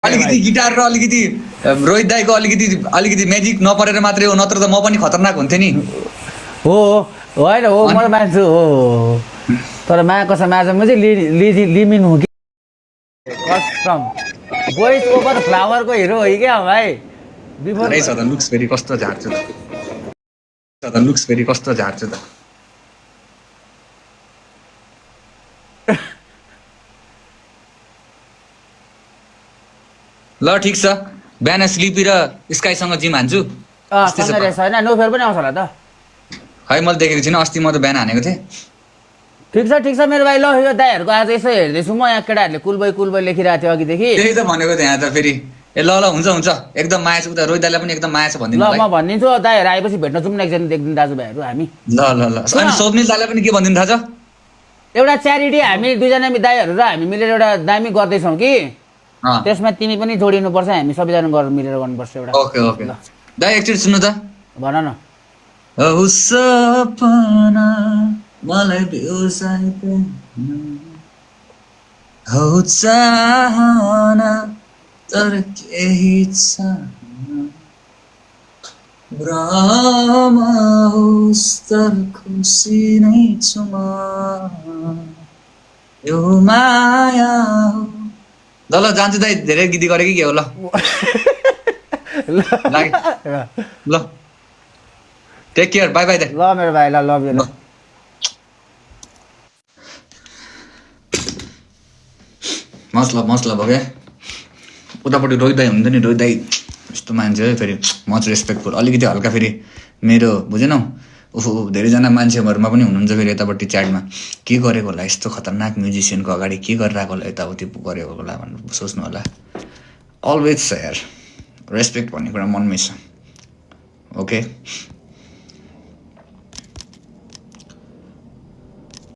अलिकति गिटार र अलिकति रोहित दाईको अलिकति म्याजिक नपरेर मात्रै हो, नत्र त म पनि खतरनाक हुन्थेँ नि। हो होइन हो म मान्छु हो तर माया कसम आज म चाहिँ लिमिन हो कि कसम बोइज ओभर फ्लावरको हिरो हो क्या भाइ बिफोर रहेछ त लुक्स फेरि कस्तो झार्छु त लुक्स फेरि कस्तो झार्छु त ल ठिक छ, बिहान स्लिपी र स्काईसँग जिम हान्छु। सँगै रहेछ होइन नो फेयर पनि आउँछ होला त। खै मैले देखेको छैन, अस्ति म त बिहान हानेको थिएँ। ठिक छ मेरो भाइ। ल यो दाइहरूको आज यसो हेर्दैछु म, यहाँ केटाहरूले कुलबोय लेखिरहेको थियो अघिदेखि। त्यही त भनेको थिएँ यहाँ त फेरि। ए ल हुन्छ एकदम माया छ उता, रोहित दाईलाई पनि एकदम माया छ भनिदिनु। ल म भनिदिन्छु दाइहरू आएपछि भेट्न जाउँ न एकजना एक दिन दाजुभाइहरू हामी। ल अनि स्वप्निल दाईलाई पनि के भनिदिनु थाहा छ? एउटा च्यारिटी हामी दुईजना दाइहरू र हामी मिलेर एउटा दामी गर्दैछौँ कि त्यसमा तिमी पनि जोडिनुपर्छ, हामी सबैजना गरेर मिलेर गर्नुपर्छ एउटा। ओके दाइ एकचोटि सुन्नु त। भन न। औ सपना मलाई बिउसाइदिनु, हौ चाहना तर केही छैन, भ्रम होस् तर खुसी नै छु म, यो माया हो। ल जान्छु दाइ, धेरै गीत गरे कि के हो। ल ल टेक केयर, बाई बाई दाइ। ल मेरो भाइ, ल लभ यु। ल मतलब हो क्या। उतापट्टि रोहित दाई हुनुहुन्थ्यो नि, रोहित दाई यस्तो मान्छे है, फेरि मच रेस्पेक्टफुल, अलिकति हल्का फेरि मेरो बुझेनौ उफु धेरैजना मान्छेहरूमा पनि हुनुहुन्छ फेरि यतापट्टि च्याटमा के गरेको होला, यस्तो खतरनाक म्युजिसियनको अगाडि के गरिरहेको होला, यताउति गरेको होला भनेर सोच्नु होला। अलवेज छ यार, रेस्पेक्ट भन्ने कुरा मनमै छ। ओके।